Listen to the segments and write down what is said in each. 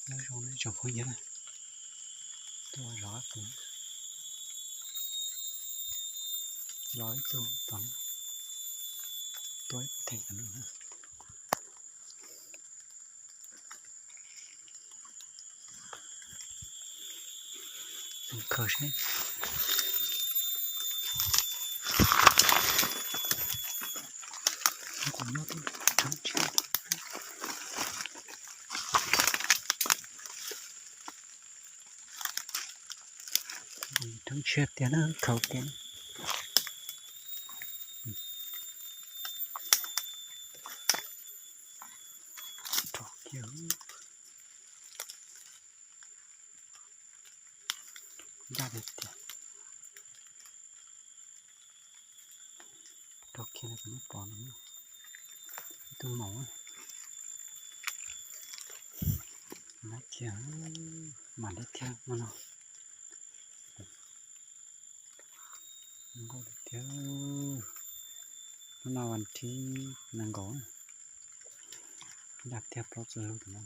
Nyob zoo na tsoom phooj ywg na, tuaj zov qab qus, los ib tug tom no, tuaj ib theem tom no. Khaws seb. Kuv nyob roob tshiab, roob tshiab tiag na, khaws tiag. Ncaj tiag tiag. Rau kiag li kom nej pom no, ib tug maum. Lab kiag, mam li kiag no no. Nkauj tiag tiag. Hnub no vas thib nees nkaum, ncaj tiag plaub txwm lug tom no.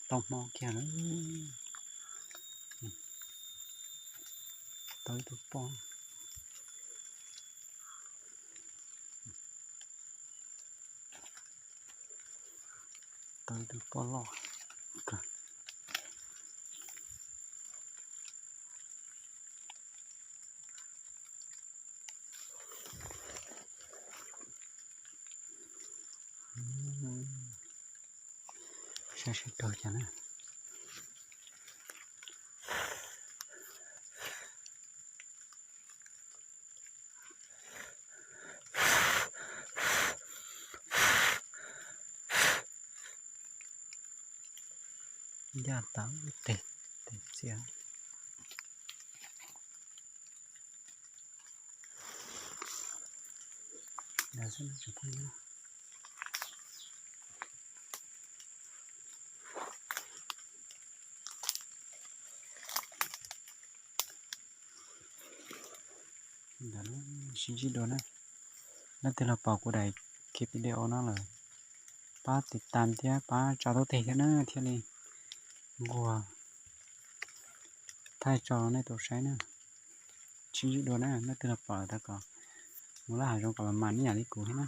Tau hmo kiag lawm. Tau ib tug poj, tau ib tug poj loj. Saib seb raug cas na. Ncaj tas tes, tes txias. Sib ntsib dua na. Leej twg los pom kuv daim video no lawm, pab tiv tam thiab pab tsa tau tes thiab na, thiaj li nquag thaij tso nej tau saib na. Sib ntsib dua na, leej twg los pom lawm thov kom mus lab hav zoov kom los mam ib yam li kuv thiab na.